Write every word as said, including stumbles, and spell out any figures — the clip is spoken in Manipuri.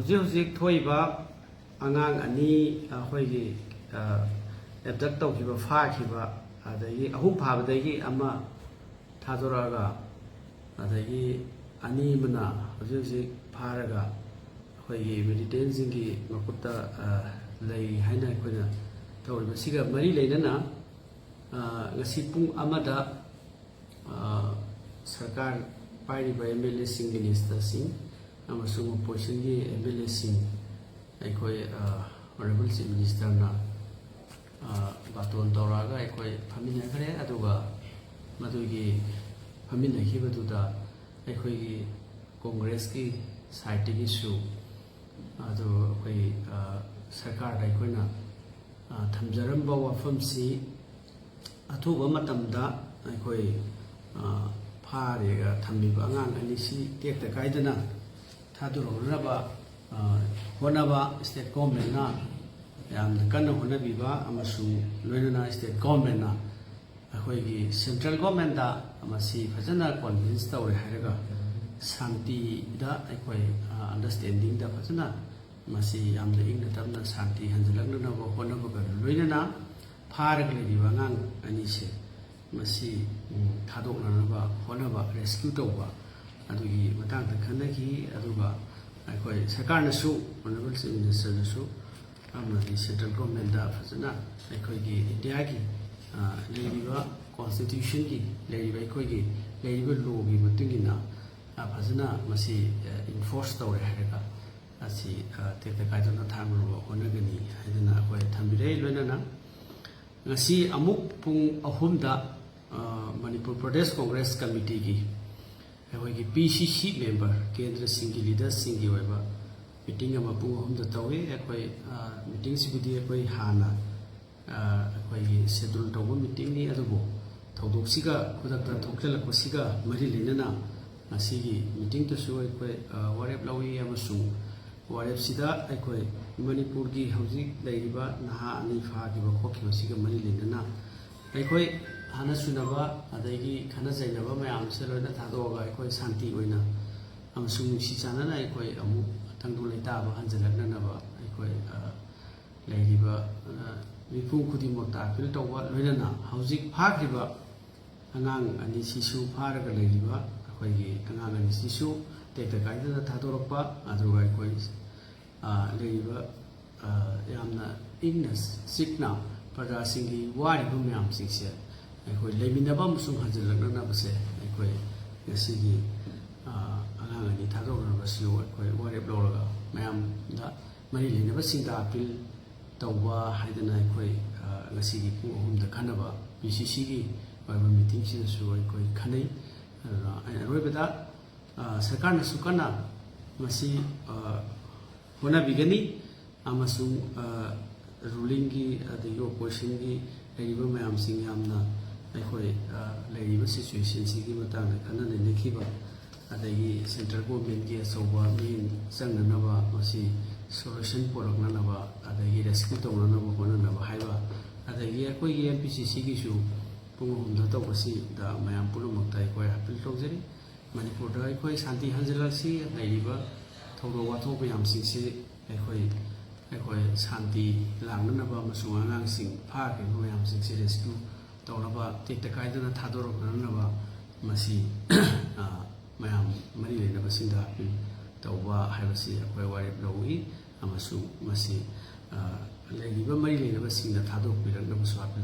ꯍꯧꯖꯤꯛ ꯍꯧꯖꯤꯛ ꯊꯣꯛꯏꯕ ꯑꯉꯥꯡ ꯑꯅꯤ ꯑꯩꯈꯣꯏꯒꯤ ꯑꯦꯕꯗꯛ ꯇꯧꯈꯤꯕ, ꯐꯥꯈꯤꯕ, ꯑꯗꯒꯤ ꯑꯍꯨꯝ ꯐꯥꯕꯗꯒꯤ ꯑꯃ ꯊꯥꯗꯣꯔꯛꯑꯒ, ꯑꯗꯒꯤ ꯑꯅꯤ ꯑꯃꯅ ꯍꯧꯖꯤꯛ ꯍꯧꯖꯤꯛ ꯐꯥꯔꯒ ꯑꯩꯈꯣꯏꯒꯤ ꯃꯤꯂꯤꯇꯦꯟꯁꯤꯡꯒꯤ ꯃꯈꯨꯠꯇ ꯂꯩ ꯍꯥꯏꯅ ꯑꯩꯈꯣꯏꯅ ꯇꯧꯔꯤꯕꯁꯤꯒ ꯃꯔꯤ ꯂꯩꯅꯅ, ꯉꯁꯤ ꯄꯨꯡ ꯑꯃꯗ ꯁꯔꯀꯥꯔ ꯄꯥꯏꯔꯤꯕ ꯑꯦꯝ ꯑꯦꯜ ꯑꯦꯁꯤꯡ, ꯃꯤꯅꯤꯁꯇꯔꯁꯤꯡ ꯑꯃꯁꯨꯡ ꯑꯣꯄꯣꯖꯤꯁꯟꯒꯤ ꯑꯦꯝ ꯑꯦꯜ ꯑꯦꯁꯤꯡ, ꯑꯩꯈꯣꯏ ꯑꯣꯅꯔꯦꯕꯜ ꯆꯤꯐ ꯃꯤꯅꯤꯁꯇꯔꯅ ꯕꯥꯇꯣꯟ ꯇꯧꯔꯛꯑꯒ ꯑꯩꯈꯣꯏ ꯐꯝꯃꯤꯟꯅꯈ꯭ꯔꯦ꯫ ꯑꯗꯨꯒ ꯃꯗꯨꯒꯤ ꯐꯝꯃꯤꯟꯅꯈꯤꯕꯗꯨꯗ ꯑꯩꯈꯣꯏꯒꯤ ꯀꯣꯡꯒ꯭ꯔꯦꯁꯀꯤ ꯁꯥꯏꯠꯇꯒꯤꯁꯨ, ꯑꯗꯨ ꯑꯩꯈꯣꯏ ꯁꯔꯀꯥꯔꯗ ꯑꯩꯈꯣꯏꯅ ꯊꯝꯖꯔꯝꯕ ꯋꯥꯐꯝꯁꯤ ꯑꯊꯨꯕ ꯃꯇꯝꯗ ꯑꯩꯈꯣꯏ ꯐꯥꯔꯒ ꯊꯝꯃꯤꯕ ꯑꯉꯥꯡ ꯑꯅꯤꯁꯤ ꯇꯦꯛꯇ ꯀꯥꯏꯗꯅ ꯊꯥꯗꯣꯔꯛꯅꯅꯕ ꯍꯣꯠꯅꯕ ꯁ꯭ꯇꯦꯠ ꯒꯣꯔꯃꯦꯟꯅ ꯌꯥꯝꯅ ꯀꯟꯅ ꯍꯣꯠꯅꯕꯤꯕ ꯑꯃꯁꯨꯡ ꯂꯣꯏꯅꯅ ꯁ꯭ꯇꯦꯠ ꯒꯣꯔꯃꯦꯟꯅ ꯑꯩꯈꯣꯏꯒꯤ ꯁꯦꯟꯇ꯭ꯔꯦꯜ ꯒꯣꯔꯃꯦꯟꯗ ꯃꯁꯤ ꯐꯖꯅ ꯀꯣꯟꯚꯤꯟꯁ ꯇꯧꯔꯦ ꯍꯥꯏꯔꯒ ꯁꯥꯟꯇꯤꯗ ꯑꯩꯈꯣꯏ ꯑꯟꯗꯔꯁ꯭ꯇꯦꯟꯗꯤꯡꯗ ꯐꯖꯅ ꯃꯁꯤ ꯌꯥꯝꯅ ꯏꯪꯅ ꯇꯞꯅ ꯁꯥꯟꯇꯤ ꯍꯟꯖꯤꯜꯂꯛꯅꯅꯕ ꯍꯣꯠꯅꯕꯒ ꯂꯣꯏꯅꯅ ꯐꯥꯔꯒ ꯂꯩꯔꯤꯕ ꯑꯉꯥꯡ ꯑꯅꯤꯁꯦ ꯃꯁꯤ ꯊꯥꯗꯣꯛꯅꯅꯕ ꯍꯣꯠꯅꯕ, ꯔꯦꯁꯀ꯭ꯌꯨ ꯇꯧꯕ ꯑꯗꯨꯒꯤ ꯃꯇꯥꯡꯗ ꯈꯟꯅꯈꯤ꯫ ꯑꯗꯨꯒ ꯑꯩꯈꯣꯏ ꯁꯔꯀꯥꯔꯅꯁꯨ, ꯑꯣꯅꯔꯦꯕꯜ ꯆꯤꯐ ꯃꯤꯅꯤꯁꯇꯔꯅꯁꯨ ꯑꯃꯗꯤ ꯁꯦꯟꯇ꯭ꯔꯦꯜ ꯒꯣꯔꯃꯦꯟꯗ ꯐꯖꯅ ꯑꯩꯈꯣꯏꯒꯤ ꯏꯟꯗꯤꯌꯥꯒꯤ ꯂꯩꯔꯤꯕ ꯀꯣꯟꯁꯇꯤꯇ꯭ꯌꯨꯁꯟꯒꯤ ꯂꯩꯔꯤꯕ ꯑꯩꯈꯣꯏꯒꯤ ꯂꯩꯔꯤꯕ ꯂꯣꯒꯤ ꯃꯇꯨꯡ ꯏꯟꯅ ꯐꯖꯅ ꯃꯁꯤ ꯏꯟꯐꯣꯔꯁ ꯇꯧꯔꯦ ꯍꯥꯏꯔꯒ ꯑꯁꯤ ꯇꯦꯛꯇ ꯀꯥꯏꯗꯅ ꯊꯥꯡꯅꯕ ꯍꯣꯠꯅꯒꯅꯤ ꯍꯥꯏꯗꯅ ꯑꯩꯈꯣꯏ ꯊꯝꯕꯤꯔꯦ꯫ ꯂꯣꯏꯅꯅ ꯉꯁꯤ ꯑꯃꯨꯛ ꯄꯨꯡ ꯑꯍꯨꯝꯗ ꯃꯅꯤꯄꯨꯔ ꯄ꯭ꯔꯗꯦꯁ ꯀꯣꯡꯒ꯭ꯔꯦꯁ ꯀꯃꯤꯇꯤꯒꯤ ꯑꯩꯈꯣꯏꯒꯤ ꯄꯤ ꯁꯤ ꯁꯤ ꯃꯦꯝꯕꯔ, ꯀꯦꯟꯗ꯭ꯔꯁꯤꯡꯒꯤ ꯂꯤꯗꯔꯁꯤꯡꯒꯤ ꯑꯣꯏꯕ ꯃꯤꯇꯤꯡ ꯑꯃ ꯄꯨꯡ ꯑꯍꯨꯝꯗ ꯇꯧꯏ꯫ ꯑꯩꯈꯣꯏ ꯃꯤꯇꯤꯡꯁꯤꯕꯨꯗꯤ ꯑꯩꯈꯣꯏ ꯍꯥꯟꯅ ꯑꯩꯈꯣꯏꯒꯤ ꯁꯦꯗꯨꯜ ꯇꯧꯕ ꯃꯤꯇꯤꯡꯅꯤ, ꯑꯗꯨꯕꯨ ꯊꯧꯗꯣꯛꯁꯤꯒ ꯈꯨꯗꯛꯇ ꯊꯣꯛꯆꯜꯂꯛꯄꯁꯤꯒ ꯃꯔꯤ ꯂꯩꯅꯅ ꯉꯁꯤꯒꯤ ꯃꯤꯇꯤꯡꯗꯁꯨ ꯑꯩꯈꯣꯏ ꯋꯥꯔꯦꯞ ꯂꯧꯏ ꯑꯃꯁꯨꯡ ꯋꯥꯔꯦꯞꯁꯤꯗ ꯑꯩꯈꯣꯏ ꯃꯅꯤꯄꯨꯔꯒꯤ ꯍꯧꯖꯤꯛ ꯂꯩꯔꯤꯕ ꯅꯍꯥ ꯑꯅꯤ ꯐꯥꯈꯤꯕ ꯈꯣꯠꯈꯤꯕꯁꯤꯒ ꯃꯔꯤ ꯂꯩꯅꯅ ꯑꯩꯈꯣꯏ ꯍꯥꯟꯅ ꯁꯨꯅꯕ ꯑꯗꯒꯤ ꯈꯠꯅ ꯆꯩꯅꯕ ꯃꯌꯥꯝꯁꯦ ꯂꯣꯏꯅ ꯊꯥꯗꯣꯛꯑꯒ ꯑꯩꯈꯣꯏ ꯁꯥꯟꯇꯤ ꯑꯣꯏꯅ ꯑꯃꯁꯨꯡ ꯅꯨꯡꯁꯤ ꯆꯥꯟꯅꯅ ꯑꯩꯈꯣꯏ ꯑꯃꯨꯛ ꯇꯪꯗꯨ ꯂꯩꯇꯥꯕ ꯍꯟꯖꯤꯜꯂꯛꯅꯅꯕ ꯑꯩꯈꯣꯏ, ꯑ, ꯂꯩꯔꯤꯕ, ꯑ, ꯃꯤꯄꯨꯝ ꯈꯨꯗꯤꯡꯃꯛꯇ ꯑꯥꯄꯤꯜ ꯇꯧꯕ, ꯂꯣꯏꯅꯅ ꯍꯧꯖꯤꯛ ꯐꯥꯈ꯭ꯔꯤꯕ ꯑꯉꯥꯡ ꯑꯅꯤꯁꯤꯁꯨ, ꯐꯥꯔꯒ ꯂꯩꯔꯤꯕ ꯑꯩꯈꯣꯏꯒꯤ ꯑꯉꯥꯡ ꯑꯅꯤꯁꯤꯁꯨ ꯇꯦꯛꯇ ꯀꯥꯏꯗꯅ ꯊꯥꯗꯣꯔꯛꯄ, ꯑꯗꯨꯒ ꯑꯩꯈꯣꯏ, ꯑ, ꯂꯩꯔꯤꯕ, ꯑ, ꯌꯥꯝꯅ ꯏꯪꯅ ꯆꯤꯛꯅ ꯄ꯭ꯔꯖꯥꯁꯤꯡꯒꯤ ꯋꯥꯔꯤꯕ ꯃꯌꯥꯝꯁꯤꯡꯁꯦ ꯑꯩꯈꯣꯏ ꯂꯩꯃꯤꯟꯅꯕ ꯑꯃꯁꯨꯡ ꯍꯟꯖꯤꯜꯂꯛꯅꯅꯕꯁꯦ ꯑꯩꯈꯣꯏ ꯉꯁꯤꯒꯤ, ꯑ, ꯑꯉꯥꯡ ꯑꯅꯤ ꯊꯥꯗꯣꯛꯅꯕꯁꯤꯕꯨ ꯑꯩꯈꯣꯏ ꯋꯥꯔꯦꯞ ꯂꯧꯔꯒ ꯃꯌꯥꯝꯗ ꯃꯔꯤ ꯂꯩꯅꯕꯁꯤꯡꯗ ꯑꯥꯄꯤꯜ ꯇꯧꯕ ꯍꯥꯏꯗꯅ ꯑꯩꯈꯣꯏ, ꯑ, ꯉꯁꯤꯒꯤ ꯄꯨꯡ ꯑꯍꯨꯝꯗ ꯈꯟꯅꯕ ꯄꯤ ꯁꯤ ꯁꯤꯒꯤ ꯑꯣꯏꯕ ꯃꯤꯇꯤꯡꯁꯤꯗꯁꯨ ꯑꯩꯈꯣꯏ ꯈꯟꯅꯩ꯫ ꯑꯗꯨꯅ ꯑꯩ ꯑꯔꯣꯏꯕꯗ, ꯑ, ꯁꯔꯀꯥꯔꯅꯁꯨ ꯀꯟꯅ ꯃꯁꯤ, ꯑ, ꯍꯣꯠꯅꯕꯤꯒꯅꯤ ꯑꯃꯁꯨꯡ, ꯑ, ꯔꯨꯂꯤꯡꯒꯤ ꯑꯗꯒꯤ ꯑꯣꯄꯣꯖꯤꯁꯟꯒꯤ ꯂꯩꯔꯤꯕ ꯃꯌꯥꯝꯁꯤꯡ ꯌꯥꯝꯅ ꯑꯩꯈꯣꯏ, ꯑ, ꯂꯩꯔꯤꯕ ꯁꯤꯆꯨꯋꯦꯁꯟꯁꯤꯒꯤ ꯃꯇꯥꯡꯗ ꯈꯟꯅ ꯅꯩꯅꯈꯤꯕ, ꯑꯗꯒꯤ ꯁꯦꯟꯇ꯭ꯔꯦꯜ ꯒꯣꯔꯃꯦꯟꯒꯤ ꯑꯆꯧꯕ ꯃꯤꯠꯌꯦꯡ ꯆꯪꯅꯅꯕ, ꯃꯁꯤ ꯁꯣꯂꯨꯁꯟ ꯄꯨꯔꯛꯅꯅꯕ, ꯑꯗꯒꯤ ꯔꯦꯁꯀ꯭ꯌꯨ ꯇꯧꯅꯅꯕ ꯍꯣꯠꯅꯅꯕ ꯍꯥꯏꯕ, ꯑꯗꯒꯤ ꯑꯩꯈꯣꯏꯒꯤ ꯑꯦꯝ ꯄꯤ ꯁꯤ ꯁꯤꯒꯤꯁꯨ ꯄꯨꯡ ꯑꯍꯨꯝꯗ ꯇꯧꯕꯁꯤꯗ ꯃꯌꯥꯝ ꯄꯨꯝꯅꯃꯛꯇ ꯑꯩꯈꯣꯏ ꯑꯥꯄꯤꯜ ꯇꯧꯖꯔꯤ꯫ ꯃꯅꯤꯄꯨꯔꯗ ꯑꯩꯈꯣꯏ ꯁꯥꯟꯇꯤ ꯍꯟꯖꯤꯜꯂꯛꯁꯤ, ꯂꯩꯔꯤꯕ ꯊꯧꯗꯣꯛ ꯋꯥꯊꯣꯛ ꯃꯌꯥꯝꯁꯤꯡꯁꯤ ꯑꯩꯈꯣꯏ, ꯑꯩꯈꯣꯏ ꯁꯥꯟꯇꯤ ꯂꯥꯛꯅꯅꯕ ꯑꯃꯁꯨꯡ ꯑꯉꯥꯡꯁꯤꯡ ꯐꯥꯈ꯭ꯔꯤꯕ ꯃꯌꯥꯝꯁꯤꯡꯁꯤ ꯔꯦꯁꯀ꯭ꯌꯨ ꯇꯧꯅꯕ, ꯇꯦꯛꯇ ꯀꯥꯏꯗꯅ ꯊꯥꯗꯣꯔꯛꯅꯅꯕ ꯃꯁꯤ, ꯑ, ꯃꯌꯥꯝ ꯃꯔꯤ ꯂꯩꯅꯕꯁꯤꯡꯗ ꯑꯥꯄꯤꯜ ꯇꯧꯕ ꯍꯥꯏꯕꯁꯤ ꯑꯩꯈꯣꯏ ꯋꯥꯔꯦꯞ ꯂꯧꯏ ꯑꯃꯁꯨꯡ ꯃꯁꯤ, ꯑ, ꯂꯩꯔꯤꯕ ꯃꯔꯤ ꯂꯩꯅꯕꯁꯤꯡꯅ ꯊꯥꯗꯣꯛꯄꯤꯔꯛꯅꯕꯁꯨ ꯑꯥꯄꯤꯜ